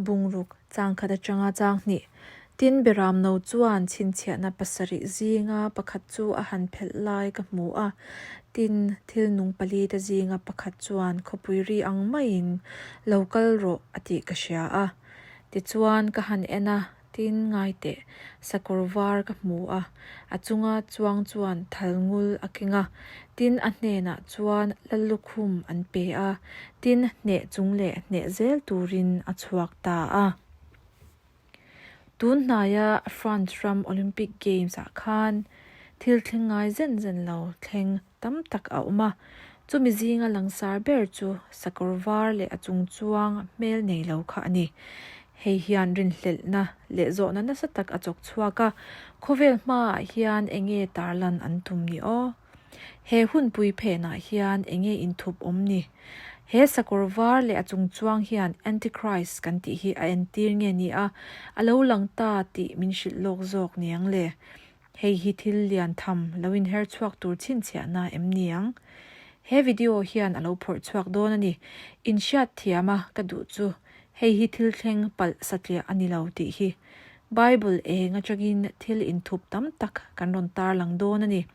Bungruk chang khat atanga chang hnih. Tin, Beramno chuan chhinchhiahna pasarih zinga pakhat chu a han phelh lai ka hmu a. Tin, thil nung palite zinga pakhat chuan khawpui ri ang maiin, Lo kal rawh, a tih ka hria a. Tichuan, ka han en a, Tin, ngai teh, sakawr var ka hmu a, a chunga chuang chuan thal ngul a keng a, tin a hnenah chuan lallukhum an pe a, tin hneh chung leh hneh zel turin a chhuak ta a. Tun hnaia France ram Olympic Games ah khan thil thleng ngai zen zen lo thleng tam tak a awm a, chumi zinga langsar ber chu sakawr var leh a chung chuang hmel nei lo kha a ni. Hei hian rinhlelhna leh zawhna nasa tak a chawk chhuak a, khawvel hmaah hian enge tarlan an tum ni aw? He hunpui phenah hian enge inthup awm ni? He sakawr var leh a chung chuang hian Antichrist kan tih hi a entir nge ni a, a lo lang ta tih min hrilh lawk zawk niang le? Hei hi thil lian tham lo inher chhuak tur chhinchhiahna em ni ang? He video hian a lo phawrh chhuak dawn a ni. Inhriat thiam a ka duh chu hei hi thil thleng palh satliah a ni lo tih hi. Bible eng atangin thil inthup tam tak kan rawn tarlang dawn a ni.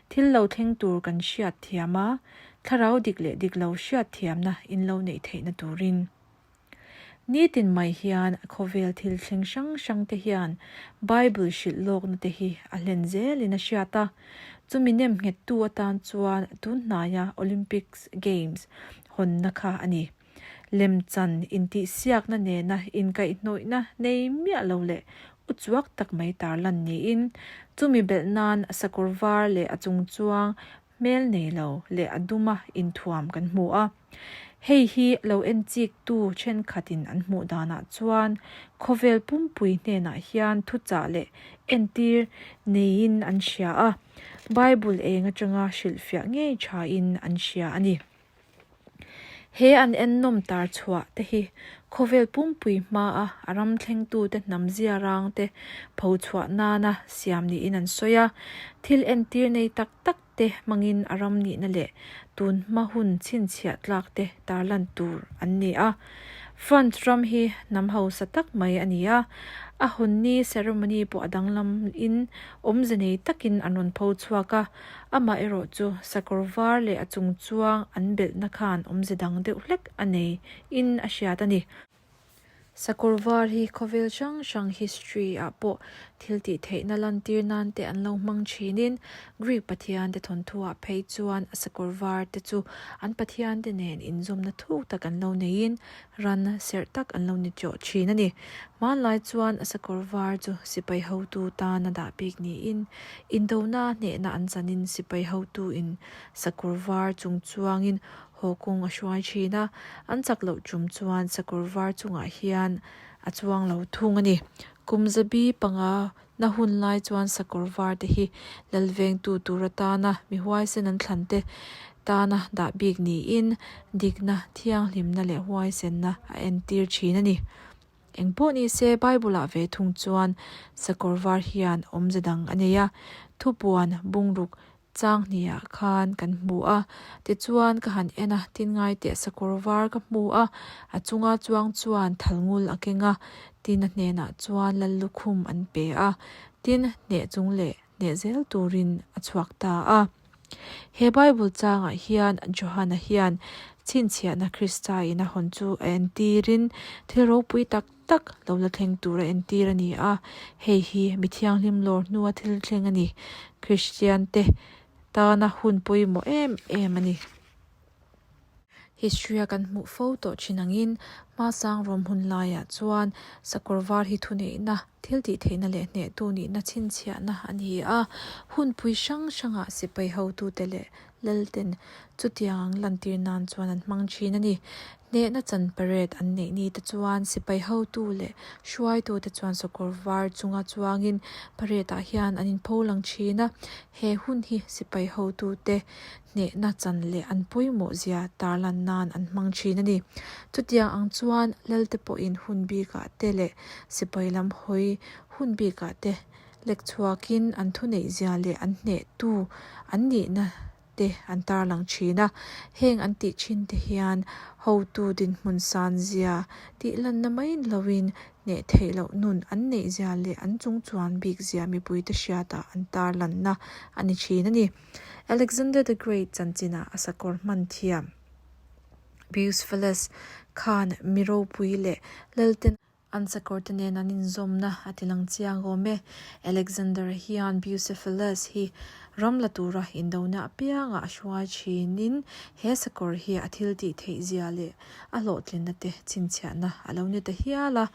Thil lo thleng tur kan hriat thiam a, thlarau dik leh dik lo hriat thiamna in lo neih theihna turin. Nitin mai hian khawvel thil thleng hrang hrang te hian Bible hrilh lawkna te hi a hlen zelin a hriat a. Chumi nem nghettu atan chuan tun hnaia Olympics Games hawnna kha a ni. Lemchan intihsiakna nena inkaihhnawihna nei miah lo leh uchuak tak mai tarlan niin chumi belh nan sakawr var leh a chungchuang hmel nei lo leh a duma inthuam kan hmu a. Hei hi lo en chiktu thenkhatin an hmuh danah chuan khawvel pumpui hnenah hian thuchah leh entir neiin an hria a, Bible eng atanga hrilhfiah ngei thain an hria a ni. He an ennawm tar chhuah te hi khawvel pumpui hmaa a ram thlengtute hnam zia rang te pho chhuah nana siam niin an sawi a, thil entir nei tak tak te hmangin a ram nihna leh tun hma hun chhinchhiah tlak te tarlan tur an ni a. France ram hi hnam hausa tak mai a ni a, a hawnni ceremony pawh a danglam in awmze nei takin an rawn pho chhuak a, amaherawh chu sakawr var leh a chung chuang an belhna khan awmze dang deuh hlek a nei in a hriat a ni. Sakawr var hi khawvel hrang hrang history ah pawh thil tih theihna lantir nan te an lo hmang thinin Greek pathian te thawnthu ah phei chuan sakawr var te chu an pathian te nen inzawmna thuk tak an lo neiin ran serh tak an lo ni tawh thin a ni. Hmanlai chuan sakawr var chu sipai hotu tana dah bik niin indona hnehna an chanin sipai hotu in sakawr var chung chuangin Haw kawng a hruai thin a, an chak loh tum chuan sakawr var chungah hian a chuang lo thung a ni. Kum zabi panga na hun lai chuan sakawr var te hi lalvengtu tur atana mi huaisen an thlan te tana dah bik niin dikna, thianghlimna leh huaisenna a entir thin a ni. Engpawh ni se Bible ah ve thung chuan sakawr var hian awmze dang a nei a, thupuan bungruk Chang hniah khan kan hmu a, tichuan ka han en a, tin ngai teh sakawr var ka hmu a, a chunga chuang chuan thal ngul a keng a, tin a hnenah chuan lal lukhum an pe a, tin hneh chung leh hneh zel turin a chhuak ta a. He Bible changah hian Johana hian chhinchhiahna Krista in a hawn chu a entirin thil ropui tak tak lo la thleng tur a entir a ni a, hei hi mi thianghlim lawr hnua thil thleng a ni. Kristian te tana hun pawimawh em em a ni. History a kan hmuh fo tawh thin angin hmasang rawm hun laiah chuan sakawr var hi thuneihna, thil tih theihna leh hnehtu nihna chhinchhiahna a ni a, hunpui hrang hrangah sipai hotute leh Lalten chutiang ang lantir nan chuan an hmang thin a ni. Hnehna chan parade an neih ni te chuan sipai hotu leh hruaitu te chuan sakawr var chunga chuangin parade ah hian an inpho lang thin a. He hun hi sipai hotu te hnehna chan leh an pawimawh zia tarlan nan an hmang thin a ni. Chutiang ang chuan Lalte pawhin hun bikah te leh sipai lam hawi hun bikah te Lek chhuakin an thuneih zia leh an hnehtu an nihna te an tarlang thin a. Heng an tih thin te hian hotu dinhmun san zia tih lanna mai ni loin hneh theih loh nun an neih zia leh an chungchuan bik zia mipuite hriatah an tarlanna a ni thin a ni. Alexander the Great chanchinah a sakawr hman thiam Bucephalus khan mi ropui leh lalten An sakawrte nen an inzawmna a ti lang chiang awm e. Alexander hian Bucephalus hi ram la tura indona apiangah a hruai thinin he sakawr hi a thil tih theih zia leh a hlawhtlinna te chhinchhiahna a lo ni ta hial a.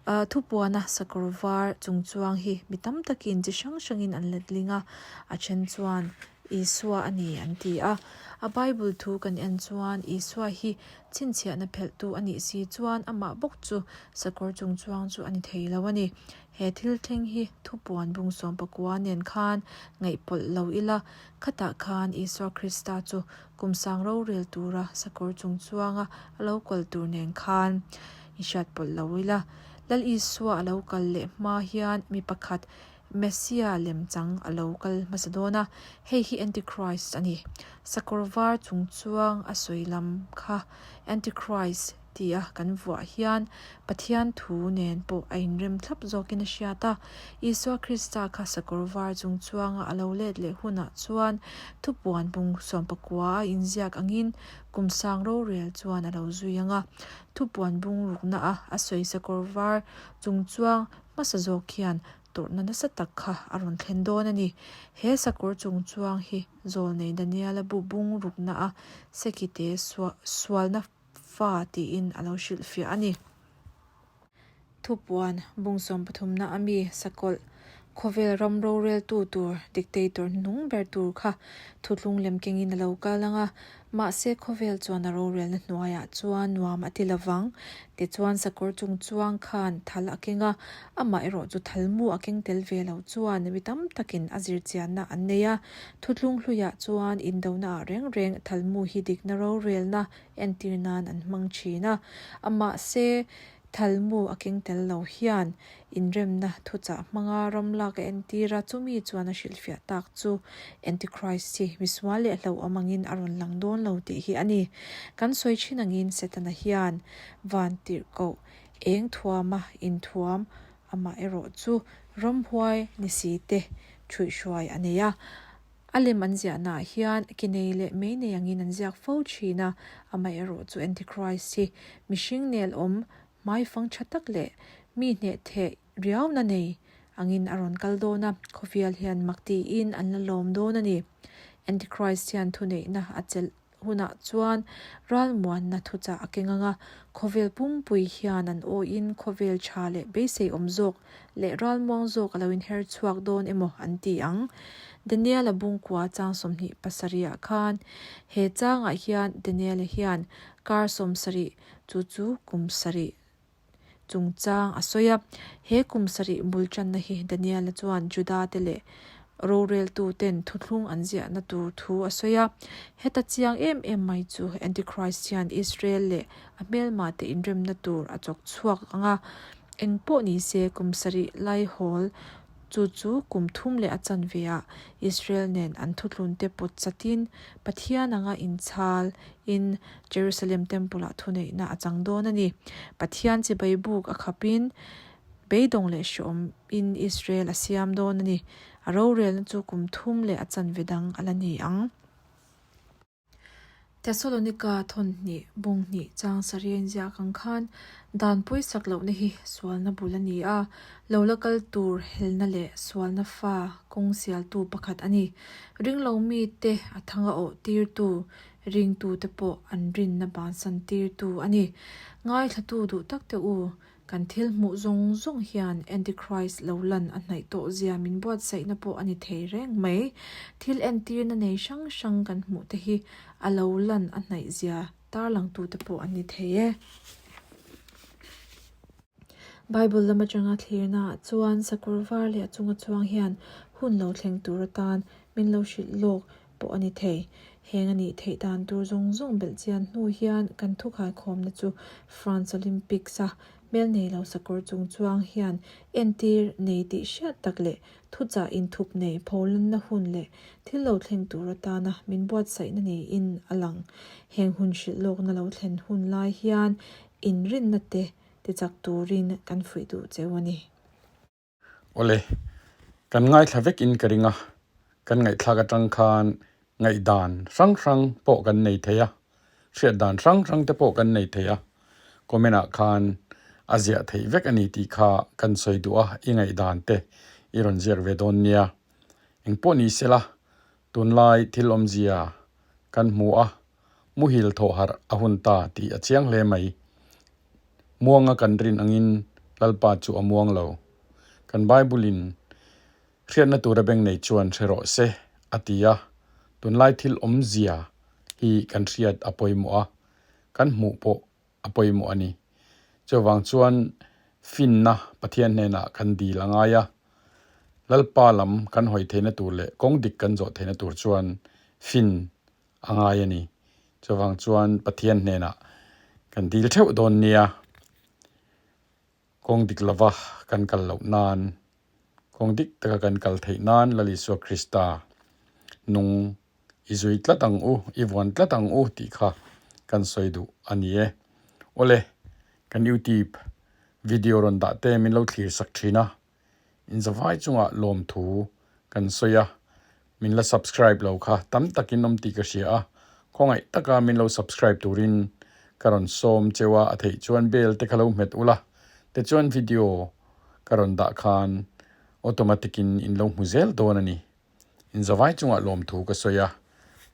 Thupuana sakawr var chungchuang hi mi tam takin chi hrang hrangin an letling a, a then chuan Isua a ni an ti a. A Bible thu kan en chuan Isua hi Chhinchhiahna phelhtu a nih si chuan amah bawk chu sakawr chungchuang chu a ni thei lo a ni. He thil thleng hi thupuan bung 19 nen khan ngaihpawlh lo ila, khatah khan Isua Krista chu kum sang rorel tura sakawr chungchuanga a lo kal tur nen khan i hriatpawlh lo ila. Lal Isua a lo kal leh hma hian mi pakhat Messia lemchang a lo kal hmasa dawn a, hei hi Antichrist a ni. Sakawr var chungchuang a sawi lam kha Antichrist tia kan vuah hian Pathian thu nen pawh a inrem thlap zawkin a hriat a. Isua Krista kha sakawr var chungchuanga a lo let leh hunah chuan thupuan bung 19 a inziak angin kum sang rorel chuan a lo zui ang a. Thupuan bung rukna a a sawi sakawr var chungchuang Hmasa zawk hian tawrhna nasa tak kha a rawn thlen dawn a ni. He sakawr chungchuang hi Zawlnei Daniela bu bung rukna a Sekite sualna fa tiin a lo hrilhfiah a ni. Thupuan bung 13 na a mi sakawlh khawvel ram roreltu tur dictator hnung ber tur kha thuthlung lem kengin a lo kal ang a, Mahse khawvel chuan a rorelna hnuaiah chuan nuam a ti lovang. Tichuan sakawr chungchuang khan thal a keng a, amah erawh chu thal mu a keng tel ve lo chuan mi tam takin a zirchianna an nei a. Thuthlung hluiah chuan indonaah reng reng thal mu hi dikna rorelna entir nan an hmang thin a. Mahse Thalmu a keng tel lo hian inremna thuchah hmanga ram lak a entir a, chumi chuan a hrilhfiah tak chu Antichrist hi misual leh hlauhawm angin a rawn lang dawn lo tih hi a ni. Kan sawi thin angin Setana hian van tirhkoh eng thuama inthuam amah erawh chu ramhuai ni si te thuihhruai a nei a. A lem an ziahnaah hian ki nei leh mei nei angin an ziak fo thin a, amaherawh chu Antichrist hi mihring nel awm, hmaifang tha tak leh mi hneh theh riauna nei angin a rawn kal dawn a, khawfial hian mak tiin an la lawm dawn a ni. Antichrist hian thuneihna a chelh hunah chuan ralmuanna thuchah a keng ang a, khawvel pumpui hian an awiin khawvel tha leh beisei awm zawk leh ralmuang zawk a lo inher chhuak dawn emaw an ti ang. Daniel-a bungkua chang 27 ah khan he changah hian Daniel-a hian kar 70 chu chu kum sarih chungchang a sawi a. He kum sarih bul tanna hi Daniel-a chuan Juda-te leh roreltuten thuthlung an ziahna tur thu a sawi a. Heta chiang em em mai chu Antichrist hian Israel leh a hmelmate inremna tur a chawk chhuak ang a. Eng pawh ni se kum sarih laihawl Chu chu kum thum leh a chanve ah Israel nen an thuthlunte pawt chatin Pathian anga inchhal in Jerusalem Temple ah thuneihna a chang dawn a ni. Pathian chibai buk a khap in beidawng leh hreawm in Israel a siam dawn a ni. A rorelna chu kum thum leh a chanve dang a la ni ang. Thessalonika thawnhnih bunghnih chang sarih a inziak ang khan dan pawisak lohna hi sualna bul a ni a, lo la kal tur helna leh sualna fa kawng sialtu pakhat a ni. Ringlo mite a thanga awh tirtu, ringtute pawh an rinna bansan tirtu a ni. Ngaithlatu duh takte u, Kan thil hmuh zawng zawng hian Antichrist lo lan a hnaih tawh zia min buatsaihna pawh a ni thei reng mai. Thil entirna nei hrang hrang kan hmuh te hi a lo lan a hnaih zia tarlangtute pawh an ni thei e. Bible lam atanga thlirnaah chuan sakawr var leh a chunga chuang hian hun lo thleng tur atan min lo hrilh lawk pawh a ni thei. Heng a nih theih dan tur zawng zawng belh chian hnu hian kan thukhaikhawmna chu France Olympics a. Hmel nei lo sakawr chung chuang hian entir nei tih hriat tak leh thuchah inthup nei pholanna hun leh thil lo thleng tur atana min buatsaihna niin a lang. Heng hun hrilh lawkna lo thlen hun lai hian inrinna te tichak turin kan fuih duh cheu a ni. Awle, kan ngaithla vek in ka ring a, kan ngaihthlak atang khan ngaihdan hrang hrang pawh kan nei thei a, hriat dan hrang hrang te pawh kan nei thei a, comment ah khan a ziah theih vek a ni tih kha kan sawi duh a, i ngaihdan te i rawn ziak ve dawn nia. Engpawh ni sela, tunlai thil awmzia kan hmu a, muhil thawh harh a hun ta tih a chiang hle mai. Muanga kan rin angin Lalpa chu a muang lo. Kan Bible-in hriatna tura beng nei chuan hre rawh se a ti a, tunlai thil awmzia hi kan hriat a pawimawh a, kan hmuh pawh a pawimawh a ni. Chuvang chuan finna Pathian hnenah kan dil a ngai a, Lalpa lam kan hawi theihna tur leh kawng dik kan zawh theihna tur chuan fin a ngai a ni. Chuvang chuan Pathian hnenah kan dil theuh dawn nia. Kawng dik lova kan kal loh nan, kawng dik taka kan kal theih nan Lal Isua Krista nung i zui tlat ang u, i vuan tlat ang u tih kha kan sawi duh a ni e. Awle, kan YouTube video rawn dah te min lo thlir sak thin a, Inzavai chungah lawmthu kan sawi a, min la subscribe lo kha tam takin awm tih ka hria a, khawngaih taka min lo subscribe turin ka rawn sawm cheu a, a theih chuan bell te kha lo hmet ula, tichuan video ka rawn dah khan automatic in in lo hmu zel dawn a ni. Inzavai chungah lawmthu ka sawi a,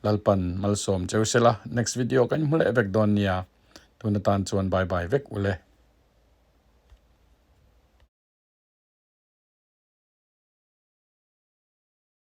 Lalpan malsawm cheu sela, next video kan hmu leh vek dawn nia, tun atan chuan bye bye vek ule.